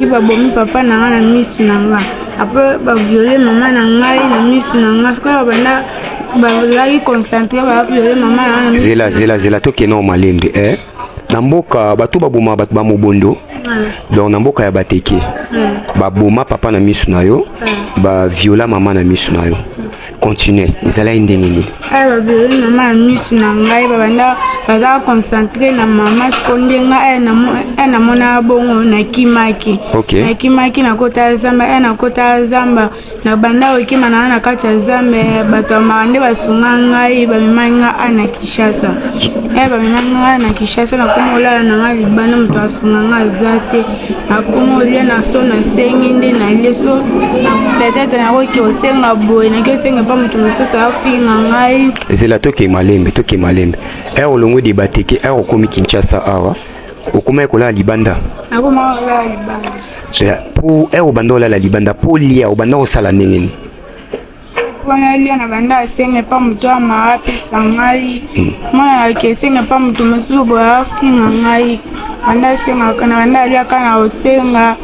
Ti babomi papa na ngai na misu na nga, après baviole mama na ngai na misu na nga. Sikoyo babanda bazalaki concentre, baviole mama na ngai na misu. Zela, zela, zela, tokende o malembe, eh? Na mboka bato baboma bato ba mobondo. Donc na mboka ya Bateke, baboma papa na misu na yo, baviola mama na misu na yo. Continue, ezalaki ndenge nini? Aya, baviole mama na misu na ngai, babanda baza concentre na mama. Siko nde ngai aya namona bongo, nakimaki. Nakimaki, nakota zamba. Aya, nakota zamba, na banda kokima na na kati ya zamba, bato ya maka nde basunga ngai, bamemaki ngai a na Kinshasa. Aya, bamemaki ngai na Kinshasa, nakoma olala na ngai libanda, moto asunga ngai aza te. Nakoma olia na so, nasengi nde nalie so, peut-être nakoki kosenga boye, naki osenga epa moto mosusu afinga ngai. Zela, toke malembe, toke malembe. Ere olongwe de Bateke, ere okomi Kinshasa awa, okomaki kolala libanda? Nakoma kolala libanda. Zela, po ere obanda olala libanda, po lia obanda kosala ndenge nini? Mpona lia, na banda asenga epa moto amaka apesa ngai. Mwana naki esenga epa moto mosusu boye, afinga ngai. Banda asengaka na banda aliaka na kosenga.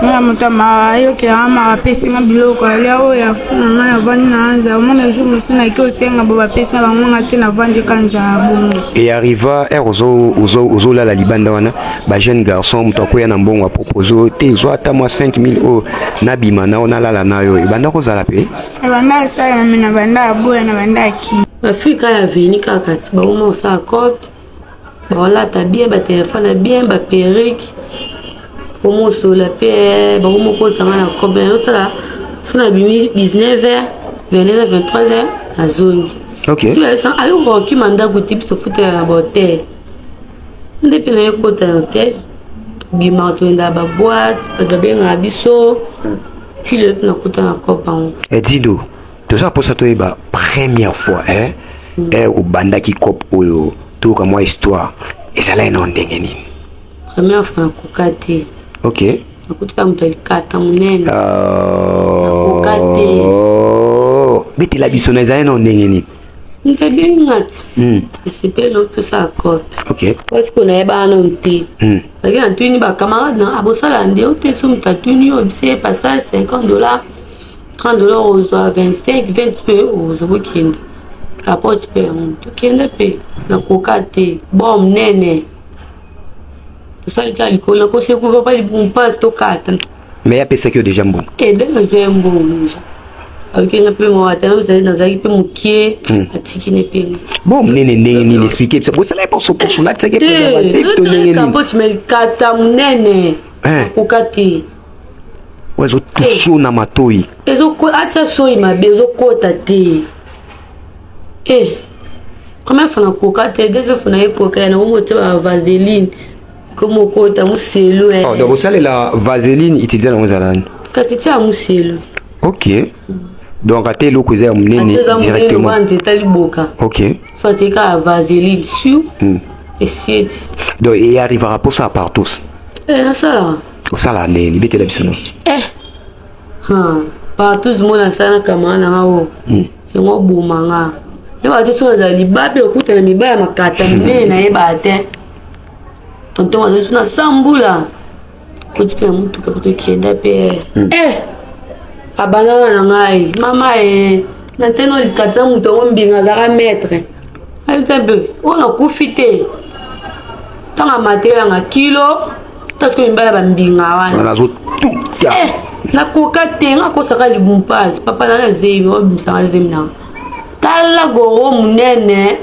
Mwana moto amaka ayokelanga maka, apesinga biloko alia. Oyo afinga ngai, navandi na nzala. Omona, jour mosusu naki osenga bo, bapesa bango nga te, navandi ka nzala bongo. E arriva ere ozolala libanda wana, bajeune garçon, moto akoya na mbongo, apropose oyo te, zwa ata mwa 5000 oyo, nabima na yo, nalala na yo, ebanda kozala mpe? Ebanda asalama, me na banda aboya, na banda akimi. Bafille ya veni kaka ti bakoma kosala cope, baolata bien, batelefone bien, baperruque, komosola mpe bakoma okotanga na cope. Nazosala so, nabimi 19 heures, 22 heures, 23 heures, nazongi. Ti ayokoka kokima ndako te, biso tofutela na bahotel nde mpe naye kota na hotel, tobimaka, toyendaka baboite, bato babengaka biso ti lelo mpe nakuta na cope yango. Dido, toza mposa toyeba première fois, eh? Eh, obandaki cope oyo, toyoka mwa histoire, ezalaki nao ndenge nini? Première fois nakoka te. Nakutika moto alikata monene. Nakoka te. Betela biso na, ezalaki nao ndenge nini? Moto abengi nga ti esepeli na tosala cope. Parce que nayebaka nano te. Azalaki natuni bacamarade na abosala nde o te. So moto atuni yo, bise passage 50 $, 30 $, ozwa 25, 20 mpe ozwa, bokende capote mpe yango, tokende mpe. Nakoka te, bon, monene, tosali kaka likolo, nakosekuva papa libumu mpasi, tokata. Mais apesaki yo déjà mbongo? Ede, nazwa ye mbongo déjà, ayoki mpe mawata, nazalaki mpe mokie. Atiki ne mpe nga. Bon, monene ndenge nini? Explique biso, bosalaki posoposo, olatisaki préservatif to ndenge nini? Capote, mais likata monene. Nakoka te. Oyo ezotouche na matoi. Atia soi mabe, ezokota te. E première fois nakoka te, deuxième fois nayekoka ya nango, mote ba vaseline komokota moselo. Oh, donc osalela vaseline, utilise nango ezala nani? Kasi tia moselo. Ok, donc ate eloko eza ya monene directement. Nzeta liboka. So atie kaka vaseline sur esieti. Donc eyarrivaka mposa partout? Nasalaka. Osala ndenge, betela biso no. Partout mo nasala na camarade nanga oyo. Yango oboma nga, yebaka te soki azala libabe, okutana mibali ya makata minene, nayebaka te. Tonton azali so na sambula, koti mpe na motuka mpo tokenda mpe. Abandaka na ngai mama e na teno likata moto yango mbinga, azalaka maître, ayebisa mpe oyo nakufi te. Ntango amatelanga kilo ta sikoyo, mibala bambinga wana. Nazotuta. Nakoka te, nga akosaka libumu mpasi. Papa na zemi, obimisanga zemi nanga, tala goro monene,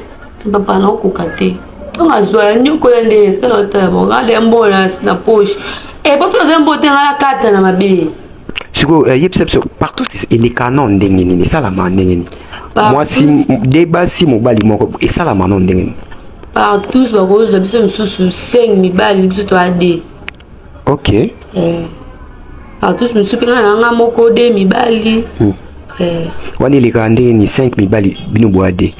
papa nakokoka te. Ntango azwa ya nyokola nde esika na otala bongo, nga mbongo na poche e po naza mbongo te, nga nakata na mabe. Sikoyo yebisa biso, partout eleka no ndenge nini? Esalama ndenge nini? Mwasi de basi, mobali moko, esalama no ndenge nini? Partout bakozwa biso mosusu 5 mibali, biso toa de. Partout mosusu mpe nga na nga moko, de mibali. Wana elekaka ndenge nini, 5 mibali, bino boya de?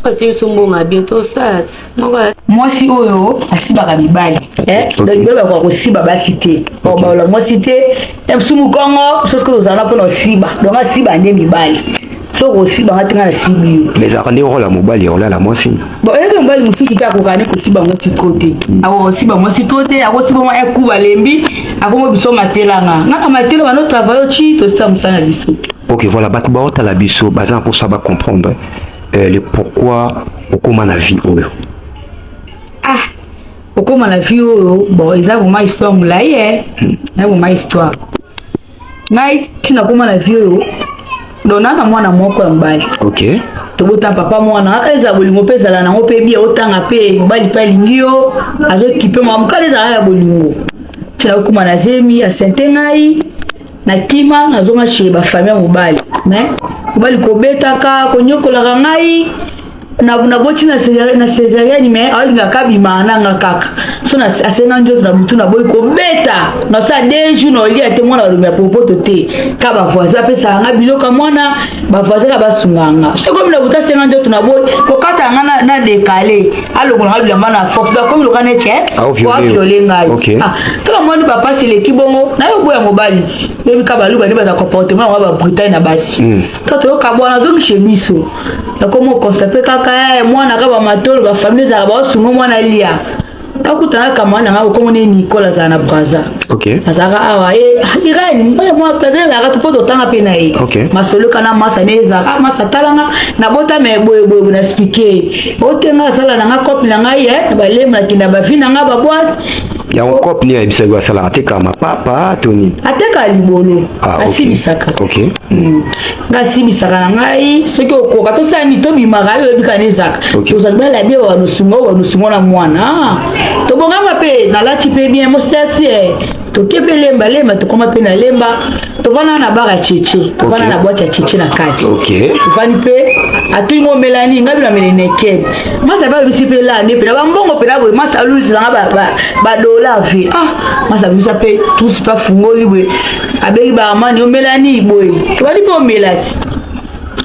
Parce biso mbongo ya bien tosala ti moko. Mwasi oyo asibaka mibali, donc mibali bakoka kosiba basi te, baola mwasi te mosu mokongo. Biso soki tozala mpona osiba, donc asiba nde mibali. Soki osiba nga te, nga nasibi yo. Mais ezalaka nde role ya mobali ya kolala mwasi. Bon, oyebi mobali mosusu mpe akokaka nde kosiba mwasi trop te. Akosiba mwasi trop te, akosiba mwa eku balembi, akomo biso matelanga. Nga na matelo bano travail oci tosisa mosala na biso. Ok, voilà, bato baotala biso baza na mposa bacomprendre le pourquoi okóma na vie oyo. Ah, okóma na vie oyo, bon, eza vraiment histoire molai e, eza vraiment histoire. Ngai ntina kóma na vie oyo, donc naa na mwana moko ya mobali. Tobota papa mwana kaka, ezala bolingo mpe ezala nango mpe bia otanga mpe mobali mpe alingi yo, azokipe mwa mokala, ezalaka ya bolingo. Ntina okóma na zemi, asente ngai, nakima, nazonga chez bafamille ya mobali. Mais mobali kobetaka, konyokolaka ngai, naboti na césarienne, mais alingaka abimaka nanga kaka. So asenga nzoto na butu, naboyi, kobeta, nasala 2 jours na olia te. Mwana balobi ya popoto te, ka bavoisin apesaka nga biloko ya mwana, bavoisin ka basungaka nga. Soki na butu asenga nzoto, naboyi, kokata nga na décalé, alongola nga bilamba na force, bakomi loka neti aviole ngai. To namoni bapasi eleki bongo, naye oboya mobali ti oyebi ka baluba nde baza comportement yango, babritane na basi. To toyokabwana, azongi chez biso, nakomi oconstater kaka mwana ka bamatolo, bafamille ezalaka baosunga mwana lia. Akutana camarade na nga, okomona ye Nicole, azala na Braza. Azalaka awa ye Irene oyo mwa plaza ezalaka mpo totanga mpe na ye. Masolo kana masa ne ezalaka masa talanga nabota me boye boye boye, na expliquer otenga asala na nga cope na ngai ye na balema, nakenda bavi na nga baboite. Yango cope nini ayebisaki asalaka? Atekaka mapapa to nini? Atekaka libolo. Asibisaka. Nga asibisaka na ngai, soki okoka tosala nini, tobimaka yo oyebika na ezaka. Tozali bala bie banosunga oyo banosunga na mwana, tobongama mpe nalati mpe bien mosasi, toke mpe lemba lemba, tokoma mpe na Lemba, tovanda na bar ya Cheche, tovanda na boîte ya Cheche na kati. Tovandi mpe, atuni ngo omelani, ngai bino amele Heineken. Masa mpe abimisi mpe la nde mpena bambongo mpena boye, masa alulisanga badollar vie. Ah, masa abimisa mpe tusi mpe afungoli boye, abengi baamani, omelani boye, tobandi mpe omela ti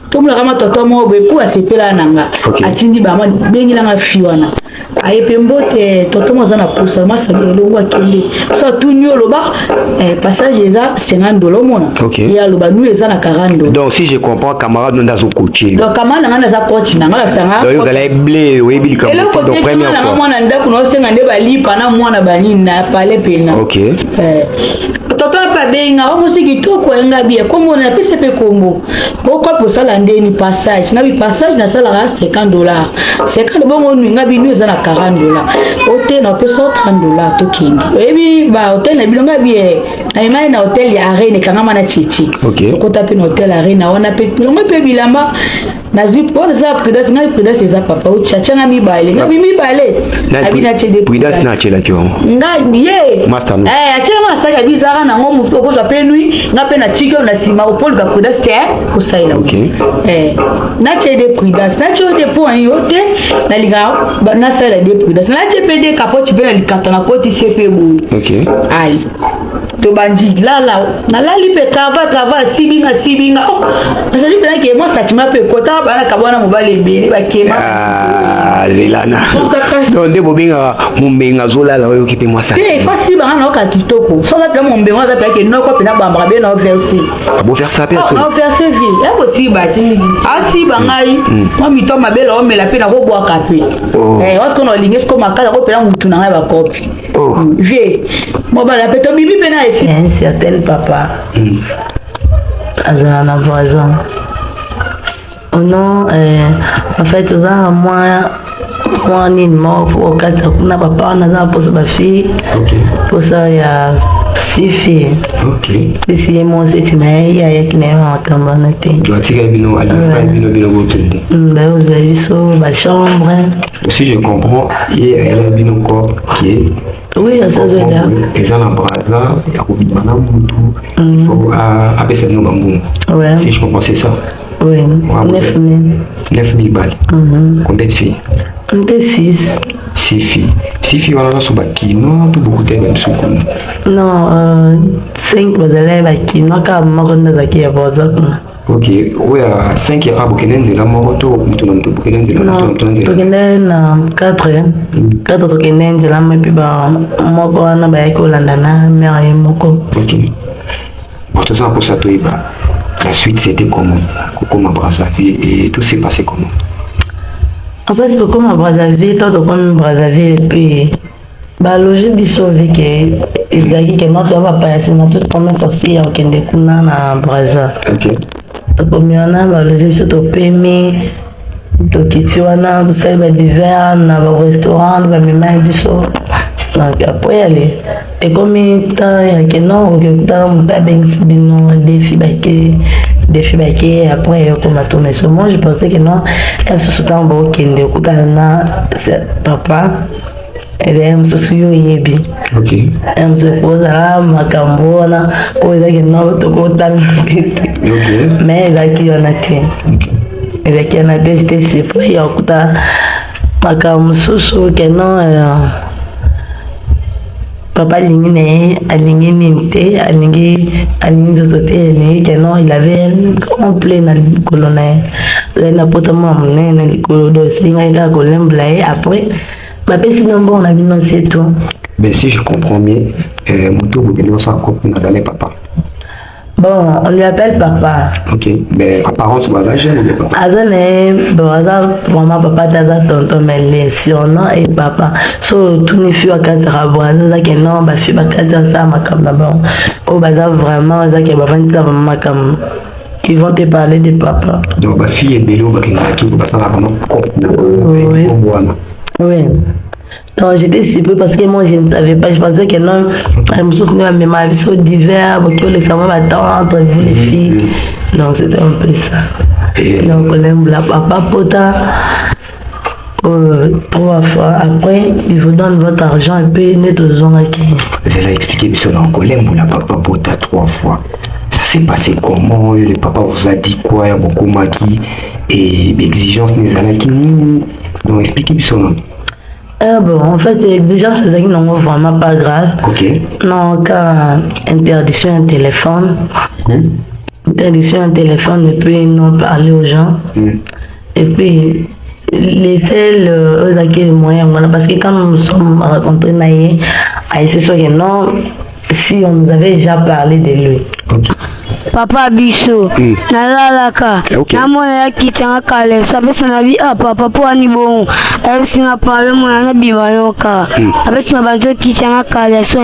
tomonaka matata moko boye mpo asepela na nga. Atindi bamani, bengelanga fi wana, aye mpe mbote, tonton mo aza na posa masabi elongo, akende so atuni, oloba passage eza 50 dola, omona. Ye aloba nu eza na 40 dola. Donc si je comprends, camarade nde azocoacher. Donc camarade na ngai naza coach na ngai, nasanga. Donc ozala blé, oyebi likambo. Eloko te première fois mwana ndako na osenga nde balipa na mwana banini na pale pena. Tonton mpe abenga o mosi kitoko, ayenga bia kombo na apesa mpe kombo okopi osala ndeni passage ngabi passage nasalaka 50 dollar, 50 bongo nui ngabi nui eza na 40 dollar, ote na opesa o 30 dollar, tokende oyebi ba hotel na bino. Ngabi namemai na hotel ya Arene, ekangama na Tietie. Okota mpe na hotel Arena wana mpe longo mpe bilamba nazwi wana eza Prudence. Ngai Prudence eza papa otiatianga mibale, ngabi mibale abi natie de. Prudence na atielaki yango? Ngai ye atielanga na saki, abi ezalaka nango motu okozwa mpe nui, nga mpe natiki oyo na nsima opoluka Prudence te kosalela. Natie de Prudence, natie oyo te mpo yo te nalingaka nasalela de Prudence, natie mpe de kapoti mpe na likata nakotisi mpe boye. Ai, tobandi lala, nalali mpe travail travail, asibinga asibinga, oh, nazali mpena ke mwa sentiment mpe ekota bana kabwana mobali ebele bakema. Zelana, donc nde bobengaka mombenga azolala, oyoki mpe mwasa te fa sibanga nayoka kitoko, so aza mpena mombengo, aza mpena ke noko mpena bambaka be na overse. Boverse mpe? Na overse vie ya kosiba ti asiba ngai mwa mito mabele omela mpe nakobwaka mpe wasiko na olingi siko makasi akopela mutu na ngai bakopi vie mobala mpe tobimi mpe na esi. Un certain papa azala na voisin ono en fait oza na mwa nini moko okati kuna, papa wana aza na mposa bafille, mposa ya six filles. Pesi ye mwasi eti na ye, ye ayaki na ye na makambo wana te. Atika bino, alivra bino, bino bokende. Bayozwa biso bachambre. Si je comprends, ye ayela bino ko ke Oui, azazwela. Eza na Braza ya kobima na mutu, faut apesa bino bambongo. Si je comprends, c'est ça? Oui, 9000. 9000 balles? Combien de filles? Nte 6. Six filles. Six filles wana nyonso bakinois to bokutani bamisu kuna? Non, 5 bazalaki bakinois, kaka moko nde azalaki ya Braza kuna. Ok, oyo ya 5 yaka bokende nzela moko to moto na moto bokende nzela moto na moto na nzela? Tokende na 4 4, tokende nzela mo epi moko wana bayaki kolanda na mare ye moko. Ok, bon, toza na mposa toyeba. La suite, c'était comment? Kokoma Brazzaville et tout s'est passé comment? En fait, kokoma Brazzaville, to tokomi Brazzaville, mpe baloge biso vu que ezalaki ke no toya bapaya, nsima topromettre aussi ya kokende kuna na Braza. Tokomi wana, baloge biso, topemi, tokiti wana, tosali badivers na barestaurant, bamemaki biso. Donc après, ale ekomi temps ya ke non, okoki okutana moto abengisi bino défi, bake défi, bake. Après ekoma tourne. So moi, je pensais que non, ya mosusu ntango baokende okutana na papa, ezali mosusu yo oyebi. Ya mosusu ekozala makambo wana oyo ezaki no tokotanga mpe te. Mais ezalaki wana te, ezalaki wana te. J'étais surpris ya kokuta makambo mosusu ke non, papa alingi na ye, alingi nini te, alingi nzoto te, alingi ke non, il avait un grand plaie na likolo na ye, azali na pota mwa monene na likolo. Donc esengaki kaka kolembola ye. Après bapesi bino mbongo na bino, c'est tout. Mais si je comprends bien, moto bokende osala coop nazali papa. Bon, on lui appelle papa. Ok, mais apparence baza jeune ou bien papa? Aza na ye, bon, aza vraiment papa te, aza tonton, mais le surnom est papa. So otuni fille akatisaka Braza, eza ke non, bafille bakati asala makambo na bango oyo baza vraiment, eza ke bavandisa vraiment makambo, ils vont te parler de papa. Donc bafille ebele oyo bakendaka kingo basala vraiment coop na Oui. kombo wana. Oui. Donc j'étais surpris parce que moi, je ne savais pas. Je pensais que non, mosusu nde bamema biso divers, boki olesa mwa batemps entre vous les filles. Donc c'était un peu ça. Donc olembola papa pota trois fois. Après, il vous donne votre argent et puis nde tozongaki. Vous allez expliquer biso na kolembola papa pota trois fois. Ça s'est passé comment? Le papa vous a dit quoi ya bokomaki et exigence nezalaki nini? Donc expliquer biso na. Bon, en fait, l'exigence ezalaki nango vraiment pas grave. Non, ka interdiction ya téléphone. Interdiction ya téléphone et puis non parler aux gens. Et puis les seuls oyo ezalaki moyen wana, parce que quand nous nous sommes rencontrés na ye, ayesi soki non, si on nous avait déjà parlé de lui. Papa biso nalalaka. Namona ya kitanga kaleso, apesi na bi ah papa, mpo ani bongo ayebisinga pale mona nabima yoka. Apesi na bandi okitanga kaleso,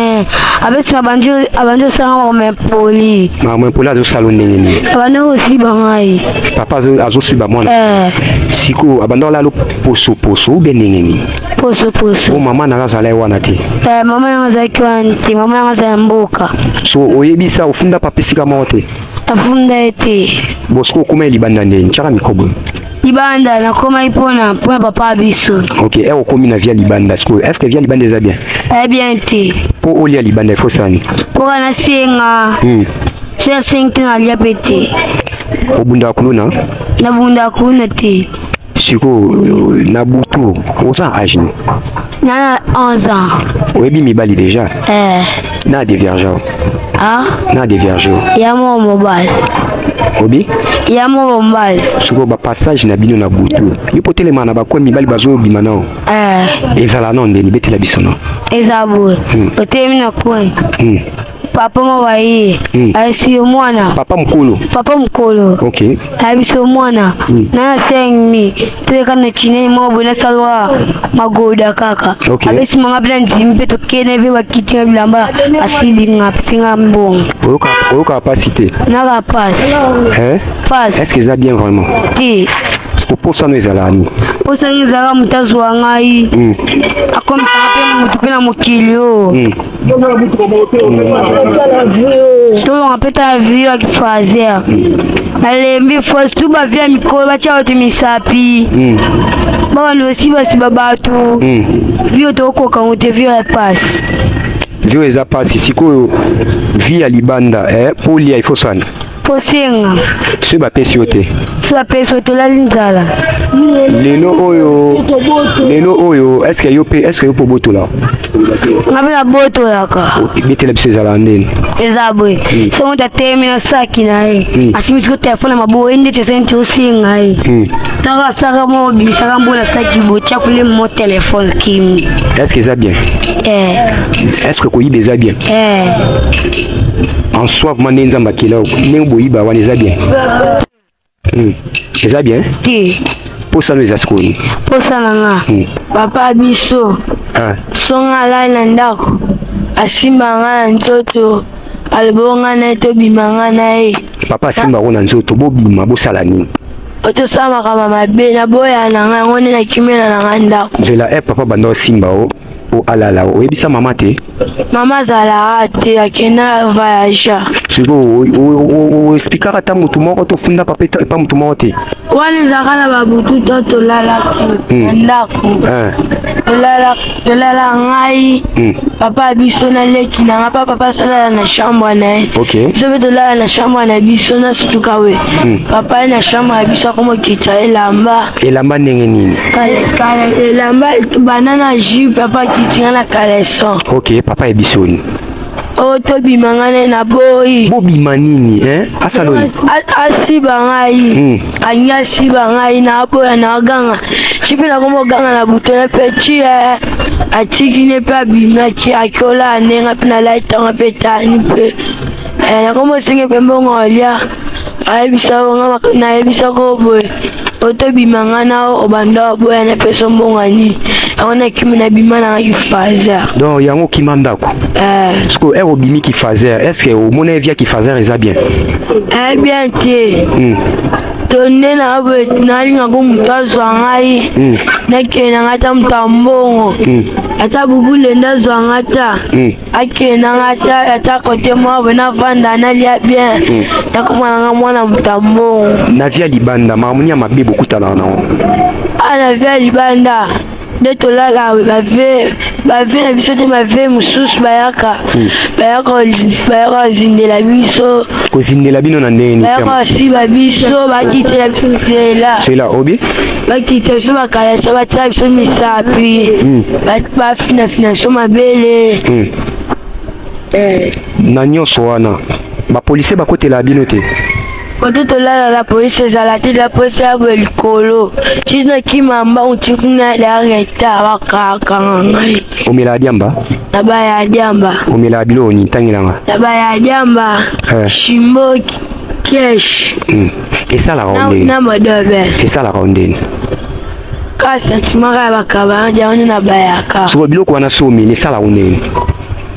apesi na bandi abandi osala makambo ya poli. Makambo ya poli, azosala ndenge nini? Abandi kosiba ngai. Papa azosiba mwana? Eh. Sikoyo abanda olala posoposo ube ndenge nini? Posoposo. O mama nanga azala ye wana te? Eh, mama yanga azalaki wana te, mama yanga azala ya mboka. So oyebisa ofunda papa esika moko te? Afunda ye te. Bon, sikoyo okóma ye libanda ndeni tiaka micro. Libanda nakomaki mpona papa ya biso. Ok, e okomi na via libanda sikoyo, est ce que via libanda eza bien? Eh, bien te. Mpo olia libanda ifo sani? Mpoka nasenga. So nasengi te, nalia mpe te. Obundaka kuluna? Nabundaka kuna te. Sikoyo na butu oza age nini? Na 11 ans. Oyebi mibali déjà? Eh. Na dévierge? Ah? Na dévierge? Ya moko mobali. Obi? Ya moko mobali. Sikoyo bapassage na bino na butu, yo mpo telema na bakwe mibali bazobima nao? Eh. Ezala no ndeni, betela biso no. Eza boye. Otelemi na coin. Papa moko aye. Ayesi yo mwana. Papa mokolo? Papa mokolo. Ayebisi yo mwana. Na 5000 toleka na chinei moko boye, nasalwa magoda kaka. Apesi manga mpe na ndimi mpe tokende mpe bakiti nga bilamba, asibi nga, apesi nga mbongo. Oyokaka mpasi te? Naka pasi. Eh? Pasi. Est ce que eza bien vraiment? Te. Koposano ezalaka nini? Mposani ezalaka moto azwa ngai, akomisaka mpe motu mpe na mokili oyo. Tolonga mpe tala vie ya kifazer, nalembi fo surtout bavie ya mikolo batya bato misapi. Babanda osibasiba bato. Vie oyo tokokoka ngo te, vie ya pasi. Vie oyo eza pasi. Sikoyo vie ya libanda, eh, po lia ifo sani? Posenga. Soki bapesi yo te? So bapesi yo, tolali nzala. Lelo oyo est ce que yo mpe, est ce que yo mpe obotola? Nga mpe nabotolaka. Betela biso, ezala ndeni? Eza boye. So moto atelemi na saki na ye, asimbi siko telefone na maboko ye, ndeti esali nti osenga ye. Ntango asaka mo obimisaka mbola saki botya kule mo telefone kimi. Est ce que eza bien? Eh. Est ce que koyiba eza bien? Eh. En soi vraiment nde Nzambe akela ndenge boyiba wana eza bien? Eza bien? Te. Posa no eza sikoyo? Posa na nga. Papa biso. Ah. Songa alali na ndako asimba nga na nzoto alobi nga na ye tobima nga na ye. Papa asimba ngo na nzoto bobima bosala nini? Otosala makambo mabe naboya na nga yango nde nakimela na nga ndako. Nzela e papa banda osimba o o alala oyebisa mama te? Mama azalaka te, akenda voyage. Sikoyo oexplikaka ata motu moko to ofunda papa epa motu moko te? Wana ezalaka na babutu to tolalaki na ndako. Tolala ngai papa biso na leki na nga pa papa asalala na chambre na ye. Biso mpe tolala na chambre na biso na sutuka we. Papa ye na chambre ya biso akomokitisa elamba. Elamba ndenge nini? Elamba banda na jupe papa akiti nga na caleçon. Ok, papa ye biso ni. Oyo tobima nga na naboyi. Bobima nini hein? Asala nini? Asiba ngai. Alingi asiba ngai naboya naganga. Ti mpe nakoma oganga na butu na mpe ti atiki ne mpe abimaki akolala ndenge mpe nalai ntango mpe etani mpe nakoma osengi mpe mbongo olia ayebisa nga nayebisaka boye otobima nga na obanda oboya napesa mbongo nini yango nakimi nabima nanga kifazer. Donc yango okima ndako parce que ere obimi kifazer, est ce que omona evia kifazer eza bien? Bien te. To nde na boye nalingako moto azwa ngai nakende nanga ata moto ya mbongo ata bubulende azwa nga ata akende nanga ata ata kote moko boye navanda nalia bien nakoma nanga mwana moto ya mbongo. Na via libanda makambo nini ya mabe bokutanaka nango? A na via libanda nde tolala bave bave na biso te, bave mosusu bayaka bayaka bayaka kozindela biso. Kozindela bino na ndenge nini? Bayaka kosiba biso, bakitela biso nzela. Nzela obi? Bakitela biso bakalasa, batia biso misapi, bafinafina biso mabele. Na nyonso wana bapolisier bakotela bino te? Kote tolala la polisi ezala te, la polisi ya boye likolo ti nakima mbangu ti kuna ya retard bakakanga ngai. Omelaka diamba? Nabaya diamba. Omelaka biloko nini? Tangelanga. Nabaya diamba, shimbo, kesh. Esalaka ndeni? Na modobe. Esalaka ndeni? Kasi natimaka ya bakaba yango nde nabayaka. Sikoyo biloko wana so omeli esalaka ndeni?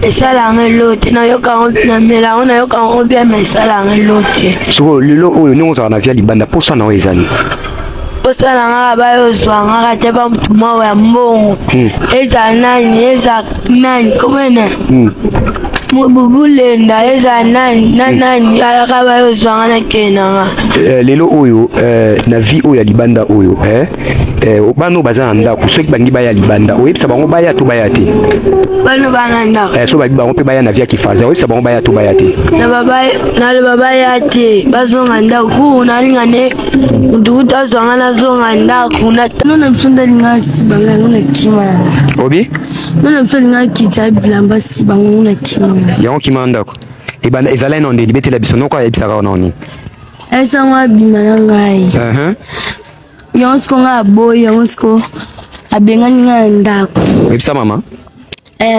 Esala yango elo te, nayoka yango namela yango nayoka yango bien, mais esala yango elo te. Sikoyo lelo oyo ndenge ozalaka na via libanda, posa na yo ezali? Posa na ngaka bayozwa ngaka te ba motu moko ya mbongo. Eza nani, eza nani komena bubulenda, eza nani na nani alaka bayozwa nga nakende na nga. Lelo oyo na vie oyo ya libanda oyo bana oyo baza na ndako soki balingi baya libanda oyebisa bango baya to baya te? Bana bana ndako soki balingi bango mpe baya na vie ya kifaza oyebisa bango baya to baya te? Naloba baya te, bazonga ndako. Nalinga nde mutu kutu azwa nga nazonga ndako. Nona biso nde alinga asiba nga yango na kima na. Obi? Nona biso alinga akita bilamba asiba ngo na kima na. Yango kima na ndako. Ebanda ezalai na ndeni betela biso noko ayebisaka wana nini? Esango abima na ngai. Yango siko ngai aboyi, yango siko abengani ngai na ndako. Oyebisa mama?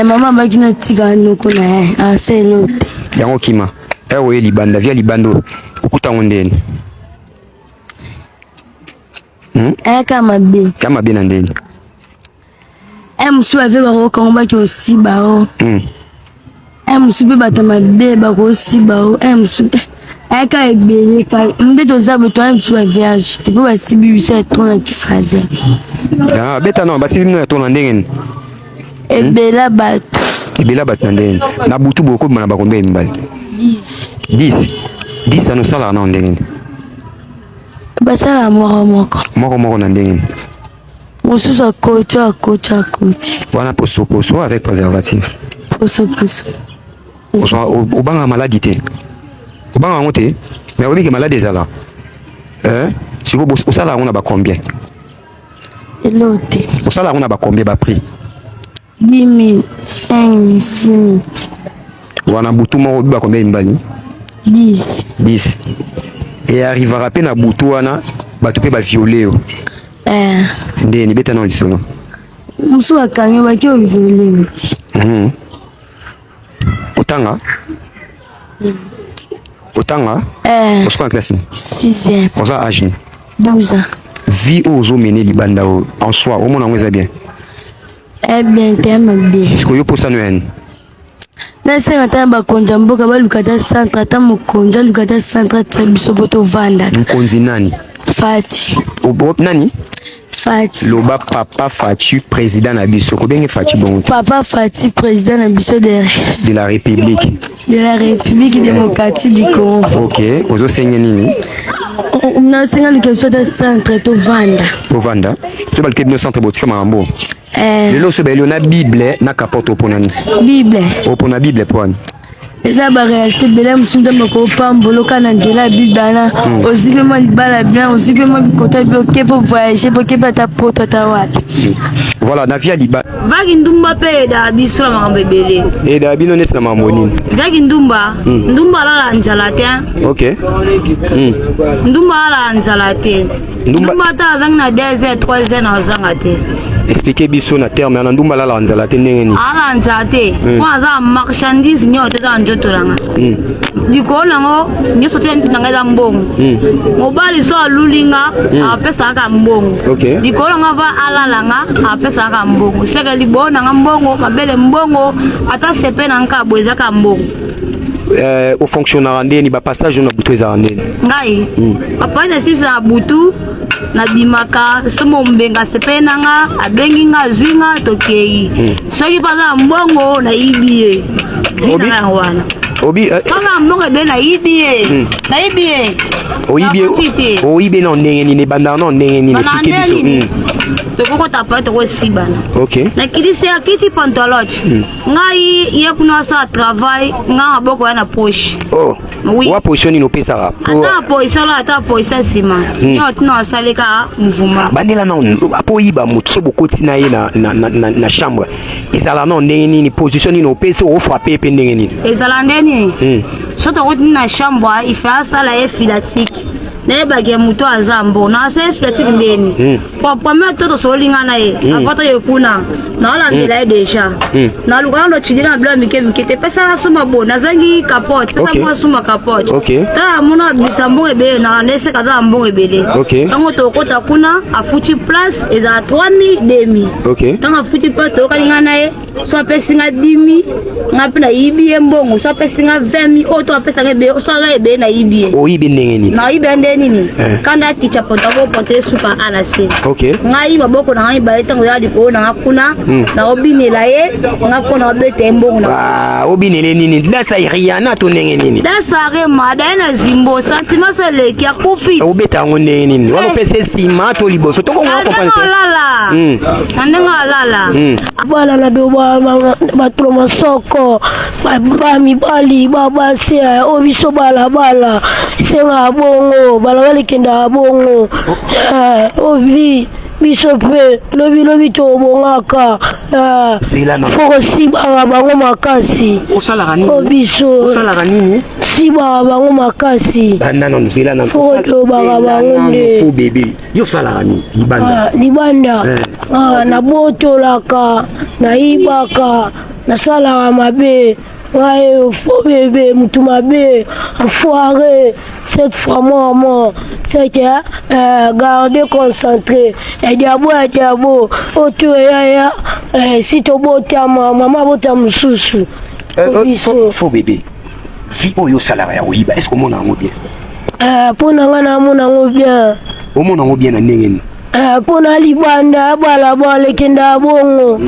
Mama abaki natika noko na ye aselo te. Yango kima. Oye libanda, via libanda okutango ndeni? Ayaka mabe. Ya mabe na ndeni? Mosusu bave bakokango baki osiba o. Mosusu mpe bato mabe bakosiba o. Mosusu ayaka ebele nde toza boye toya mosusu bavierge te mpo basibi biso ya tro na kifaze. Beta no basibi bino ya tro na ndenge nini? Ebela bato. Ebela bato na ndenge nini? Na butu boye okobima na bakombe ya mibali? 10. 10? 10 ano osalaka nao ndenge nini? Basala moko moko. Moko moko na ndenge nini? Mosusu akoti akoti akoti. Wana poso poso avec préservatif? Poso poso. Obanga maladi te? Obanga yango te? Mais oyebi ke maladi ezala? Sikoyo osala yango na ba combien? Elo te. Osala yango na ba combien ba prix? 10 000, 5 000, 6 000. Wana butu moko obi ba combien mibali? 10. 10. E arrivera pe na butu wana Bato mpe baviole yo? Eh. Ndeni beta na lisolo. Mosusu bakangi baki oviole ti. Otanga? Otanga? Eh. Osuka na classe? Sixième. Oza age nini? 12 ans. Vie oyo ozomene libanda oyo en soi, omona yango eza bien? Eh bien te, mabe. Sikoyo posano ya nini? Nasenga ata na bakonzi ya mboka baluka ata centre, ata mokonzi aluka ata centre atia biso mpo tovandaka. Mokonzi nani? Fati. Nani? Fati. Loba papa Fati président na biso. Kobenge Fati bongo. Papa Fati président na biso de de la République. De la République démocratique du Congo. OK, ozosenge nini? Nasenga luka biso ata centre tovanda. Tovanda. So baluka bino centre botika makambo. Eh. Lelo so bayeli na Bible na capote opona nini? Bible. Opona Bible po wani? Eza baréalité ebele mosusu nzambe akopamboloka na nzela ya bible wana. Ozwi mpe mwa libala bien, ozwi mpe mwa bikota bi, oke mpo voyage, mpo oke mpe ata poto ata wapi. Voilà, na vie ya liba. Vaki ndumba mpe eyedaka biso na makambo ebele. Eyedaka bino neti na makambo nini? Vaki ndumba, ndumba alala nzala te. Ok. Ndumba alala nzala te. Ndumba ata azangi na 2 heures, 3 heures na azanga te. Expliquez biso na terme wana, ndumba alala nzala te ndenge nini? Alala nzala te. Mpo aza marchandise nyonso te eza na nzoto nanga. Likolo nango nyonso te na ngai eza mbongo. Mobali so aluli nga, apesaka kaka mbongo. Likolo nanga va alala nga, apesaka kaka mbongo. Seke libolo nanga mbongo, mabele mbongo, ata sepe na nka boye eza kaka mbongo. Ofonctionnaka ndeni bapassage na butu ezalaka ndeni? Ngai papa na silisa na butu nabimaka somo mbenga sepe nanga abengi nga azwi nga tokei. Soki mpe aza na mbongo nayibi ye. Obi? Yango wana. Obi soki na mbongo ebele nayibi ye. Nayibi ye. Oyibi Nafuti te. Oyibi na ndenge nini? Ebandaka na ndenge nini? Bana Explique ndenge biso. nini? Tokokota pa tokosibana. Nakitisi akiti pantalote. Ngai ye kuna asala travail, ngai maboko ya na poche. Oh. Oui. Wa position nini opesaka? Ata position la, ata position nsima nyonso tina asali kaka mouvement. Bandela na po oyiba moto so bokoti na ye na chambre ezala na ndenge nini? Position nini opesi? Ofrappe mpe ndenge nini? Ezala nde nini? So tokoti na chambre, ife asala ye filatike, nayebaki ya moto aza mbo na asala ye filatike ndeni. Po premier to tosoli nga na ye, avant toye kuna naolandela ye déjà, naluka nano tindela na biloko mike mike te, pesaka suma bo nazangi capote, pesa mwa suma capote. Tala mona abimisa mbongo ebele, nalanda eseka aza na mbongo ebele. Ntango tokota kuna afuti place ezala 3000 demi. Ntango afuti place toyokani nga na ye, so apesi nga 10 000, nga mpe nayibi ye mbongo. So apesi nga 20 000 oyo to apesanga ebele, so aza ebele nayibi ye. Oyibi ndenge nini? Nayibi ye nde nini? Eh. Kanda akitya poto akopote suka a na se. Ngai maboko na ngai mibale ntango ya likolo na nga kuna, naobinela ye nga mpo na obeta ye mbongo na. Ah, obinele nini? Dasa Rihanna to ndenge nini? Dasarema daye na zimbo sentiment so eleki akufi. Obeta yango ndenge nini wana? Eh. Opesa nsima to liboso tokonga Na ndenge comprendre te. olala, na ndenge alala. Bana na do bato na masoko, bamibali babasi, oyo biso balabala esengaka bongo, balabala ekendaka bongo. Oyo biso mpe lobi lobi tobongaka. Zela na fo kosibaka bango makasi. Osalaka nini? Oyo biso Osalaka nini? Sibaka bango makasi. Banda nano, zela nano. Fo kodobaka bango nde. Faux bébé, yo osalaka nini libanda? Ah, libanda. Eh. Ah, nabotolaka, nayibaka, nasalaka mabe. Ngai faux bébé, mutu mabe, enfoiré, cette fois mort mort, c'est que garder concentré ediabo ya diabo oyo to eyaya si tobotama mama abota mosusu. Biso Faux bébé, vie oyo osalaka ya koyiba, est ce que omona yango bien? Mpo na ngai namona yango bien. Omona yango bien na ndenge nini? Mpo na libanda balabala ekendaka bongo.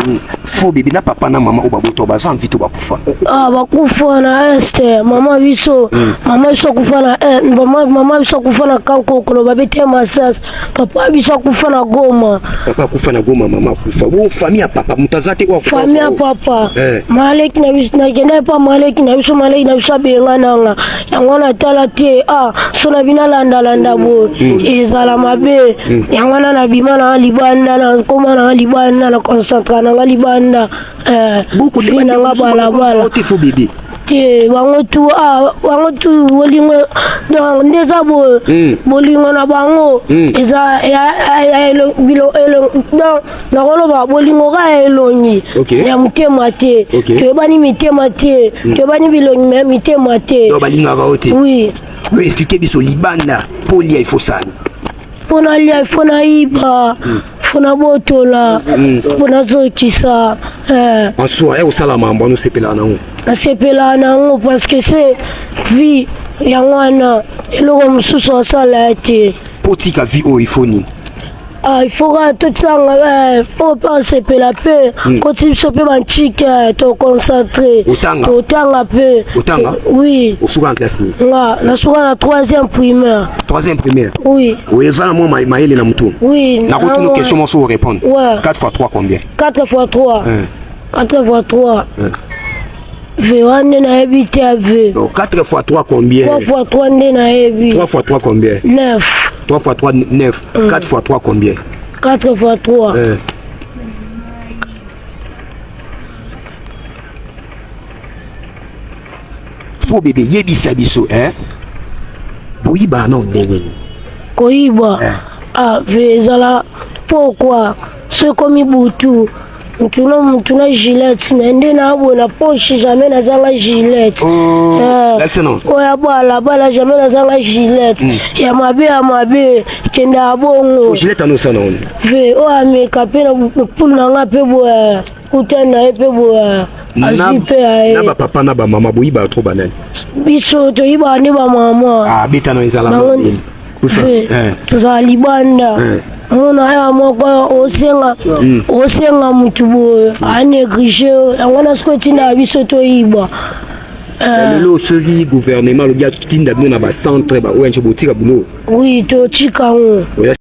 Faux bébé, na papa na mama oyo babota baza en vie to bakufa? Ah, bakufa na este. Mama biso, mama biso akufa na eh, mama biso akufa na Kankokolo, babete masasi. Papa biso akufa na Goma. Papa akufa na Goma, mama akufa bo famille ya papa moto aza te oyo akufa? Famille ya papa, Eh. maleki na biso, nakenda epa maleki na biso, maleki na biso abengananga yango wana. Tala te, ah, so na bino alandalanda boye, ezala mabe. Yango wana nabima nanga libanda, nakoma nanga libanda, na concentre nanga libanda, Buku fi nanga balabala. Te, faux bébé. Te, bango tu, ah, bango tu bolingo, donc nde eza boye. Bolingo na bango eza donc nakoloba bolingo kaka ya elongi. Ya motema te. Toyebani mitema te, toyebani bilongi mais mitema te. Donc balingaka yo te? Oui. Yo explique biso, libanda mpo lia, il faut sani? Mpo nalia, il faut nayiba, faut nabotola, mpo nazokisa eh. En soi, ya kosala mambo wana, osepelaka nango? Nasepelaka nango parce que c'est vie yango wana, eloko mosusu asala ya te. Mpo tika vie oyo, il faut nini? Ah, il faut kaka totanga mpo mpe asepela mpe koti biso mpe bantike toconcentre. Otanga? Totanga mpe. Otanga? Oui. Osuka na classe nini? Nga nasuka na troisième primaire. Troisième primaire? Oui. Oyo eza na mwa mayele na motu. Oui. Nakotuna question moko, so orépondre. Ouais. 4 fois 3, combien? 4 fois 3? 4 fois 3? Hein. V wana nde nayebi te ya v. Donc 4 fois 3, combien? 3 fois 3 nde nayebi. 3 fois 3, combien? 9. 3 fois 3, 9. 4 fois 3, combien? 4 fois 3? Hein. Faux bébé, yebisa biso, hein? Boyiba na ndenge nini? Koyiba? Eh. Ah, v ezala pokwa, so ekomi butu, mutu na mutu na gilette na nde na boye na poche, jamais nazanga gilette. Oh, Eh, lakisa non. Oyo ya balabala, jamais nazanga gilette. Ya mabe, ya mabe kende ya bongo. Gilette ano osala nango? V oyo ameka mpe na pulu na nga mpe boye, kutani na ye mpe boye, azwi mpe ya Na ye. Bapapa na bamama, boyibaka trop banani? Biso toyibaka nde bamama. Ah, beta no ezala nini? Kusa. V tozala libanda. Mona ya moko osenga, osenga mutu boye, anéglige yango wana. Sikoyo etindaka biso toyiba. Eh, Lelo soki gouvernement alobi atinda bino na bacentre ba ONG, botika boulot? Oui, totika ngo. Oya.